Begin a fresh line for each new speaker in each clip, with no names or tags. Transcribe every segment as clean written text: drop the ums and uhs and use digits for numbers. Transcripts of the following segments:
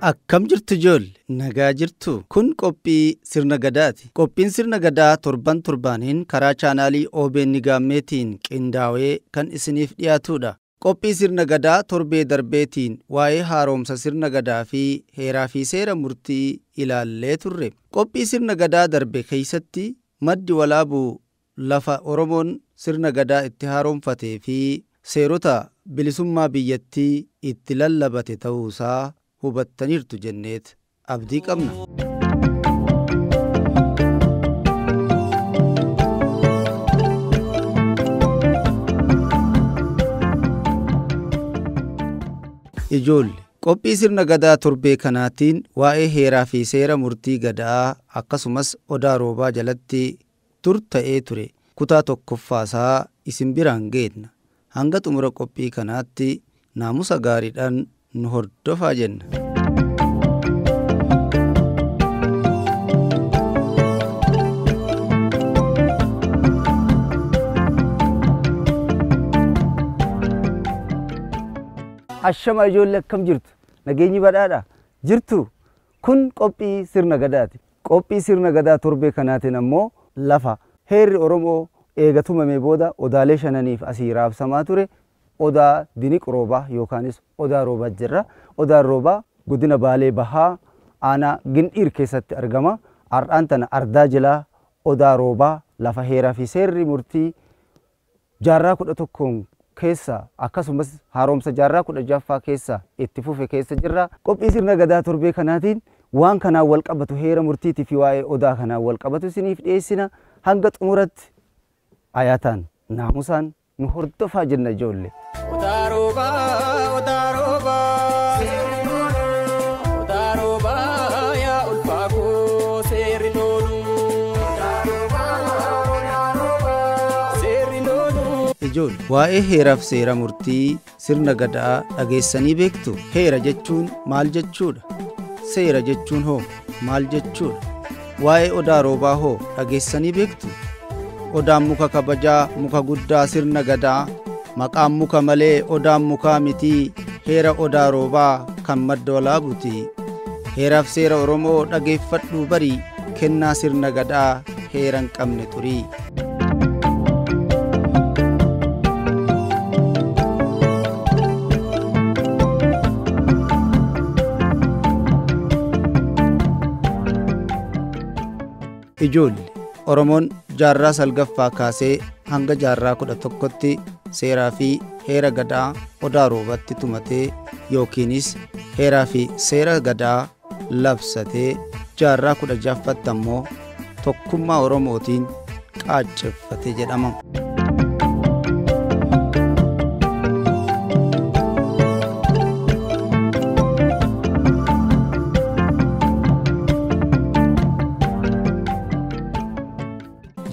Akkam jirtu ijoolle? Nagaa jirtu? Kun qophii sirna gadaati. Qophiin sirna gadaa torban torbaaniin karaa chaanaalii OBN Gaammeetiin qindaa'ee kan isiniif dhiyaatudha. Qophii sirna gadaa torbee darbeetiin waa'ee haaromsa sirna gadaa fi heeraa fi seera murtii ilaallee turre. Qophii sirna gadaa darbe keessatti maddi walaabuu lafa Oromoon sirna gadaa itti haaromfatee fi seerota bilisummaa biyyattii itti lallabate ta'uusaa hubattaniirtu jenneet abdii qabna. Ijoolle, qophii sirna gadaa torbee kanaatiin waa'ee heeraa fi seera murtii gadaa akkasumas odaa roobaa jalatti dur ta'ee ture kutaa tokkoffaasaa isin biraan geenna. Hanga xumura qophii kanaatti naamusa gaariidhaan nu hordofaa jenna. Ashama ijoollee akkam jirtu? Nageenyi badhaadha? Jirtu? Kun qophii sirna gadaati. Qophii sirna gadaa torbee kanaatiin ammoo lafa heerri Oromoo eega tumamee booda odaalee shananiif asii raabsamaa ture odaa diniq roobaa yookaanis odaa roobaa jirra. Odaan roobaa godina Baalee Bahaa aanaa Gindhiir keessatti argama. Har'aan tana ardaa jilaa odaa roobaa lafa heeraa fi seerri murtii jaarraa 11 keessa akkasumas haaromsa jaarraa 16ffaa keessa itti fufe keessa jirra. Qophii sirna gadaa torbee kanaatiin waan kanaan wal qabatu heera murtiitii fi waa'ee odaa kanaan wal qabatu isiniif dhiyeessina. Hanga xumuratti ayaataan naamusaan nu hordofaa jenna ijoollee.
Odaa roobaa, odaa roobaa, odaa roobaa yaa ulfaa koo seerri loonu. Seerri loonu.
Ijoollee, waa'ee heeraaf seera murtii sirna gadaa dhageessanii beektu? Heera jechuun maal jechuudha? Seera jechuun hoo maal jechuudha? Waa'ee odaa roobaa hoo dhageessanii beektu? Odaan muka kabajaa, muka guddaa sirna gadaa, maqaan muka malee odaan mukaa mitii, heera odaa roobaa kan madda walaabuti. Heeraaf seera Oromoo dhageeffadhuu barii, kennaa sirna gadaa heera hin qabne turii. Ijoolle, Oromoon jaarraa 9ffaa kaasee hanga jaarraa 11tti seeraa fi heera gadaa odaa roobatti tumatee yookiinis heeraa fi seera gadaa labsatee jaarraa 16ffaatti ammoo tokkummaa Oromootiin qaacceffate jedhama.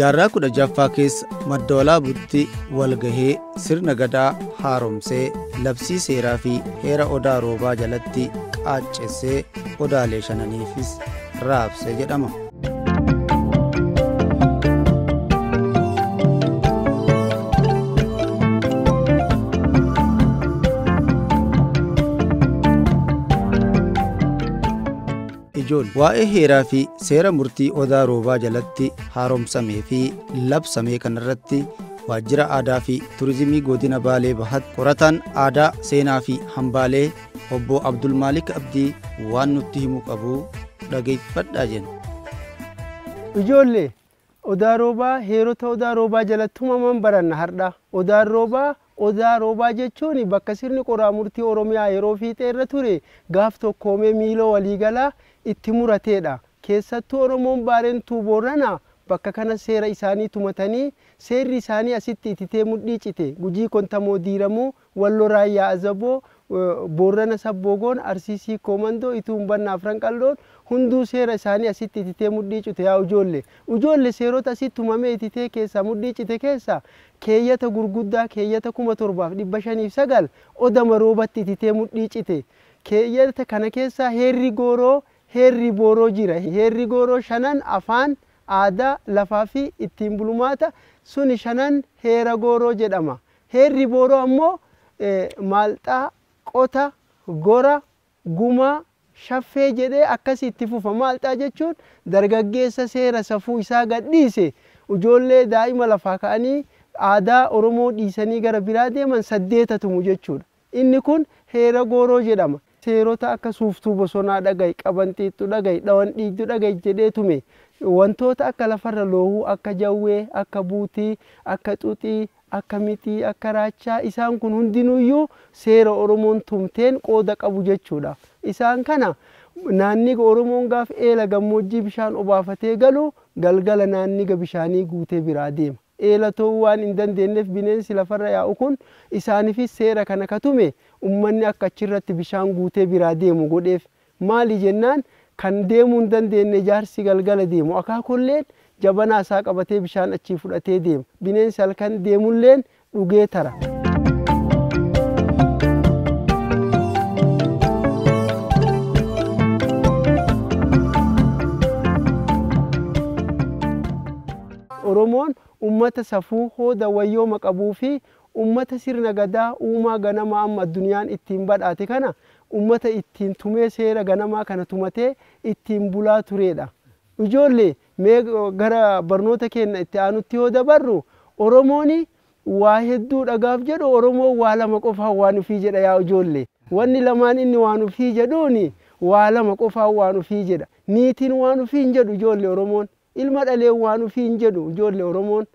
Jaarraa 16ffaa keessa madda walaabutti walgahee sirna gadaa haaromsee labsii seeraa fi heera odaa roobaa jalatti qaaccessee odaalee shananiifis raabse jedhama. Ijoollee, waa'ee heeraa fi seera murtii odaa roobaa jalatti haaromsamee fi labsamee kanarratti waajjira aadaa fi turizimii godina Baalee Bahaatti qorataan aadaa, seenaa fi hambaalee obbo Abdulmaalik Abdii waan nutti himu qabu dhageeffadhaa jenna.
Ijoollee, odaa roobaa heerota odaa roobaa jalatti tumaman baranna har'a. Odaan roobaa odaa roobaa jechuun bakka sirni qoraa murtii Oromiyaa yeroo fiixee irra ture gaaf tokkoomee miiloo waliigalaa itti murateedha. Keessattuu Oromoon Baarentuu Booranaa bakka kana seera isaanii tumatanii seerri isaanii asitti ititee mudhii cite. Gujii Kontamoo Diiramuu, Walloo Raayyaa Azaboo, Boorana Sabboogoon, Arsiisii Koomandoo, Ituu Humbannaa Afran Qalloon hunduu seera isaanii asitti ititee mudhii cite. Yaa ijoollee, ijoollee seerota asitti tumamee ititee keessaa mudhii cite keessa keeyyata gurguddaa keeyyata 7509 odama roobatti ititee mudhii cite. Keeyyata kana keessa heerri gooroo, heerri booroo jira. Heerri gooroo shanan afaan, aadaa, lafaa fi ittiin bulmaata suni shanan heera gooroo jedhama. Heerri booroo ammoo maalxaa, qota, gora, gumaa, Shaffee jedhee akkasii itti fufa. Maalxaa jechuun dargaggeessa seera safuu isaa gadhiise, ijoollee daa'ima lafaa ka'anii aadaa Oromoo dhiisanii gara biraa deeman 8 tumu jechuudha. Inni kun heera gooroo jedhama. Seerota akka suuftuu bosonaa dhaga'i, qabanxiixxu dhaga'i, dhawan dhiigdu dhaga'i jedhee tume. Wantoota akka lafarra loohuu, akka jawwee, akka buutii, akka xuxii, akka mixii, akka raachaa, isaan kun hundinuyyuu seera Oromoon tumteen qooda qabu jechuudha. Isaan kana naanniga Oromoon gaaf eela gammoojjii bishaan obaafatee galu galgala naanniga bishaanii guutee biraa deema. Eela ta'uu waan hin dandeenyeef bineensi lafarra yaa'u kun isaaniifis seera kana katume ummanni akka achirratti bishaan guutee biraa deemu godheef. Maali jennaan kan deemuu hin dandeenye jaarsi galgala deemu akaakolleen jabanaa isaa qabatee bishaan achii fudhatee deema. Bineensi halkan deemulleen dhugee tara. Oromoon ummata safuu hooda wayyooma qabuu fi ummata sirna gadaa uumaa ganamaa amma addunyaan ittiin badhaate kana ummata ittiin tumee seera ganamaa kana tumatee ittiin bulaa turedha. Ijoollee mee gara barnoota keenya itti aanutti yoo dabarru Oromoon waa hedduu dhagaaf jedhu Oromoon waa lama qofaan waan ofii jedha yaa ijoollee. Wanni lamaan inni waan ofii jedhuuni waa lama qofaan waan ofii jedha. Niitiin waan ofii hin jedhu ijoollee Oromoon. Ilma dhalee waan ofii hin jedhu ijoollee Oromoon.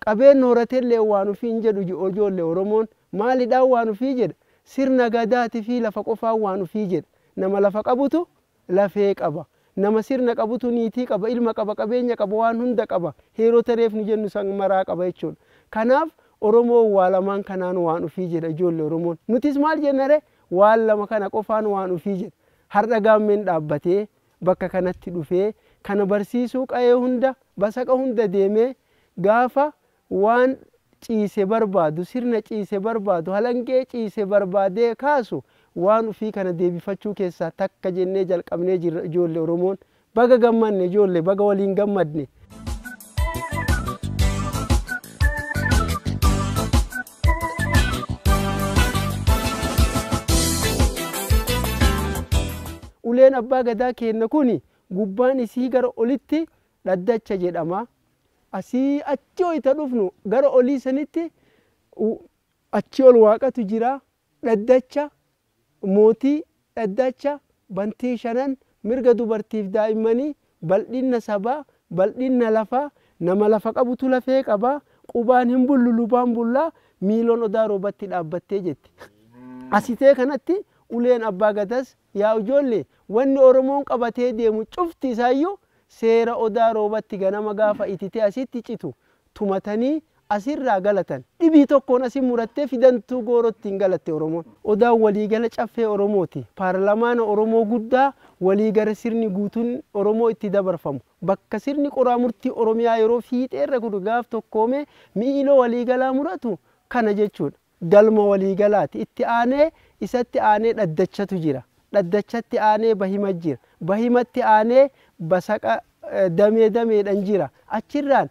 Qabeen horatellee waan ofii hin jedhu ijoollee Oromoon. Maalidhaan waan ofii jedha? Sirna gadaatii fi lafa qofaan waan ofii jedha. Nama lafa qabutu lafee qaba. Nama sirna qabutu niitii qaba, ilma qaba, qabeenya qaba, waan hunda qaba. Heerota reef nu jennu san maraa qaba jechuudha. Kanaaf Oromoon waa lamaan kanaan waan ofii jedha ijoollee Oromoon. Nutis maal jenna ree? Waan lama kana qofaan waan ofii jedha. Har'a gaammeen dhaabbatee bakka kanatti dhufee kana barsiisuu qa'ee hunda basaqa hunda deemee gaafa waan ciise barbaadu, sirna ciise barbaadu, halangee ciise barbaadee kaasu waan ofii kana deebifachuu keessaa takka jennee jalqabnee jirra ijoollee Oromoon. Baga gammanne ijoollee, baga waliin gammadne. Uleen abbaa gadaa keenna kuni gubbaan isii gara olitti dhaddacha jedhama. Asii achi hoyita dhufnu gara olii sanitti achi ol waaqatu jira. Dhaddacha mootii, dhaddacha bantii shanan, mirga dubartiif daa'immanii, bal'inna sabaa, bal'inna lafaa, nama lafa qabutu lafee qaba, qubaan hin bullu lubaan bullaa, miiloon odaa roobatti dhaabbattee jetti. Asitee kanatti uleen abbaa gadaas yaa ijoollee wanni Oromoon qabatee deemu cufti isaayyuu seera odaa roobatti ganama gaafa ititee asitti citu tumatanii asirraa galatan. Dhibii tokkoon asin murattee fidantuu goorotti hin galatte Oromoon. Odaan waliigala caffee Oromooti. Paarlamaana Oromoo guddaa waliigala sirni guutuun Oromoo itti dabarfamu. Bakka sirni qoraa murtii Oromiyaa yeroo fiixeerra kun gaaf tokkoome miiloo waliigalaa muratu kana jechuudha. Galma waliigalaati. Itti aanee isatti aanee dhaddachatu jira. Dhaddachatti aanee bahima jira. Bahimatti aanee basaqa damee dameedhaan jira. Achirraan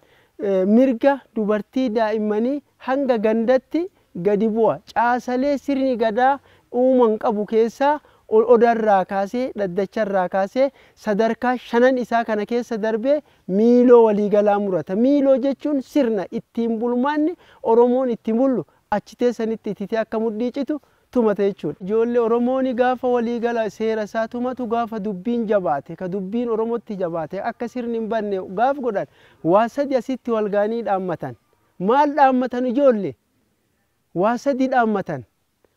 mirga dubartii daa'immanii hanga gandatti gadi bu'a. Caasalee sirni gadaa uuman qabu keessaa odarraa kaasee dhaddacharraa kaasee sadarkaa shanan isaa kana keessa darbee miiloo waliigalaa murata. Miiloo jechuun sirna ittiin bulmaanni Oromoon ittiin bullu achi teessanitti ititee akka mudhii citu tumata jechuudha. Ijoollee Oromoon gaafa waliigala seera isaa tumatu gaafa dubbiin jabaate, ka dubbiin Oromootti jabaate akka sirni hin banne gaaf godhan waa sadi asitti wal gaanii dhaammatan. Maal dhaammatan ijoollee? Waa sadi dhaammatan.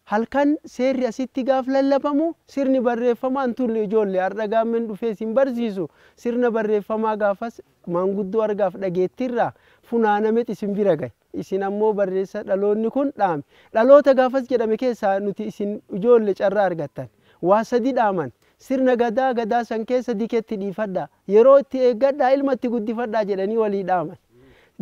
Halkan seerri asitti gaaf lallabamu sirni barreeffamaa hin turre ijoollee. Har'a gaammeen dhufee isin barsiisu sirna barreeffamaa gaafas maanguddoo argaaf dhageettiirraa funaanamet isin bira gahe. Isin ammoo barreessa dhaloonni kun dhaame. Dhaloota gaafas jedhame keessaa nuti isin ijoollee carraa argattan. Waa sadi dhaaman. Sirna gadaa gadaa san keessa dikeetti dhiifadhaa. Yeroo itti eeggadhaa ilma itti guddifadhaa jedhanii walii dhaaman.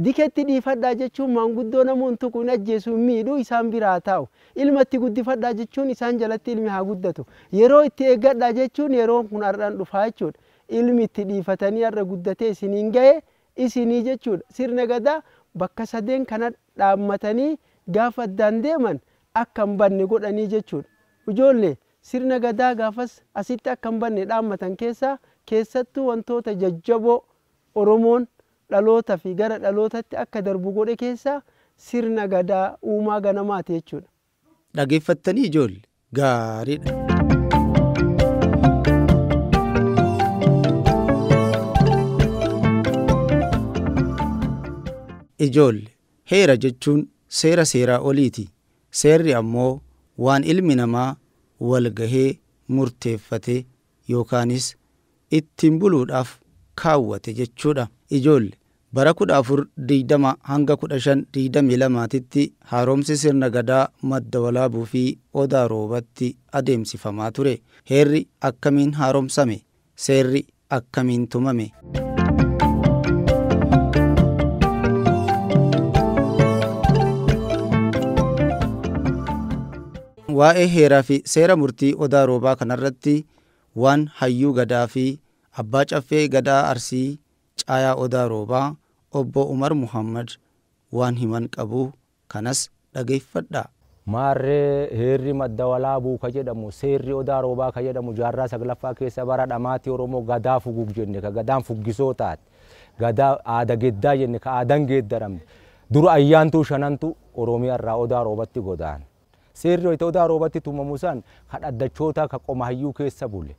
Dikeetti dhiifadhaa jechuun maanguddoo namoonni tuqu hin ajjeesu hin miidhu isaan biraa taa'u. Ilma itti guddifadhaa jechuun isaan jalatti ilmi haa guddatu. Yeroo itti eeggadhaa jechuun yeroon kun har'aan dhufaa jechuudha. Ilmi itti dhiifatanii har'a guddatee isiniin gahe isinii jechuudha. Sirna gadaa bakka sadeen kana dhaammatanii gaafa addaan deeman akka hin banne godhanii jechuudha. Ijoollee Sirna gadaa gaafas asitti akka hin banne dhaammatan keessaa keessattuu wantoota jajjaboo Oromoon dhaloota fi gara dhalootatti akka darbu godhe keessaa sirna gadaa uumaa ganamaati jechuudha.
Dhageeffattanii ijoolle gaariidha. Ijoolle heera jechuun seera seeraa oliiti. Seerri ammoo waan ilmi namaa wal gahee murteeffate yookaanis ittiin buluudhaaf kaawwate jechuudha. Ijoolle bara 1420 hanga 1522tti haaromsi sirna gadaa madda walaabuu fi odaa roobatti adeemsifamaa ture. Heerri akkamiin haaromsame? Seerri akkamiin tumame? Waa'ee heeraa fi seera murtii odaa roobaa kanarratti waan hayyuu gadaa fi abbaa caffee gadaa arsii caayaa odaa roobaa obbo Umar Muhammad waan himan qabu kanas dhageeffadhaa.
Maarree heerri madda walaabuu ka jedhamu seerri odaa roobaa ka jedhamu jaarraa saglaffaa keessa bara dhamaatii Oromoo gadaa fugug jenne ka gadaan fuggisoo taate gadaa aada geddaa jenne ka aadaan geeddaramte dura ayyaantuu shanantu Oromiyaa irraa odaa roobatti godaane. Seerri wayita odaa roobatti tumamu san ka dhaddachootaa ka qoma hayyuu keessa bule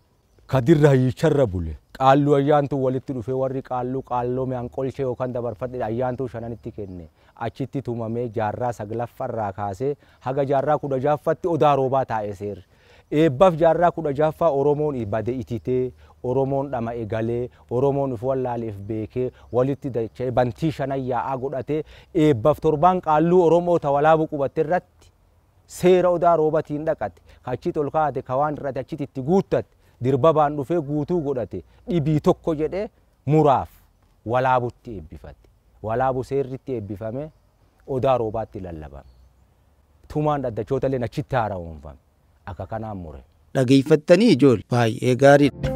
ka dirra hayyicharra bule qaalluu ayyaantuu walitti dhufee warri qaalluu qaalloo mi'aan qolchee yookaan dabarfadhe ayyaantuu shananitti kenne achitti tumamee jaarraa saglaffarraa kaasee haga jaarraa 16ffaatti odaa roobaa taa'e seerri. Eebbaaf jaarraa 16ffaa Oromoon bade ititee Oromoon dhama'e galee Oromoon of wallaaleef beekee walitti dacha'ee bantii shanan yaa'aa godhatee eebbaaf torbaan qaalluu Oromoo ta walaabuu qubatte irratti seera odaa roobatiin dhaqate achitti ol kaa'ate ka waan irratti achitti itti guuttate dirbabaan dhufee guutuu godhate dhibii tokko jedhee muraaf walaabutti eebbifate. Walaabu seerritti eebbifame odaa roobaatti lallabame. Tumaan dhaddachoota illee achitti haaromfame. Akka kanaan mure.
Dhageeffattanii ijoolle baay'ee gaariidha.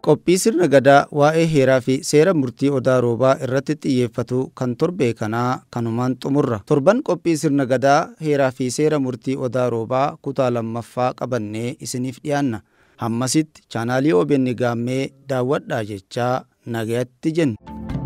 Qophii sirna gadaa waa'ee heeraa fi seera murtii odaa roobaa irratti xiyyeeffatu kan torbee kanaa kanumaan xumurra. Torban qophii sirna gadaa heeraa fi seera murtii odaa roobaa kutaa lammaffaa qabannee isiniif dhiyaanna. Hammasitti chaanaalii OBN Gaammee daawwadhaa jechaa nagayatti jenna.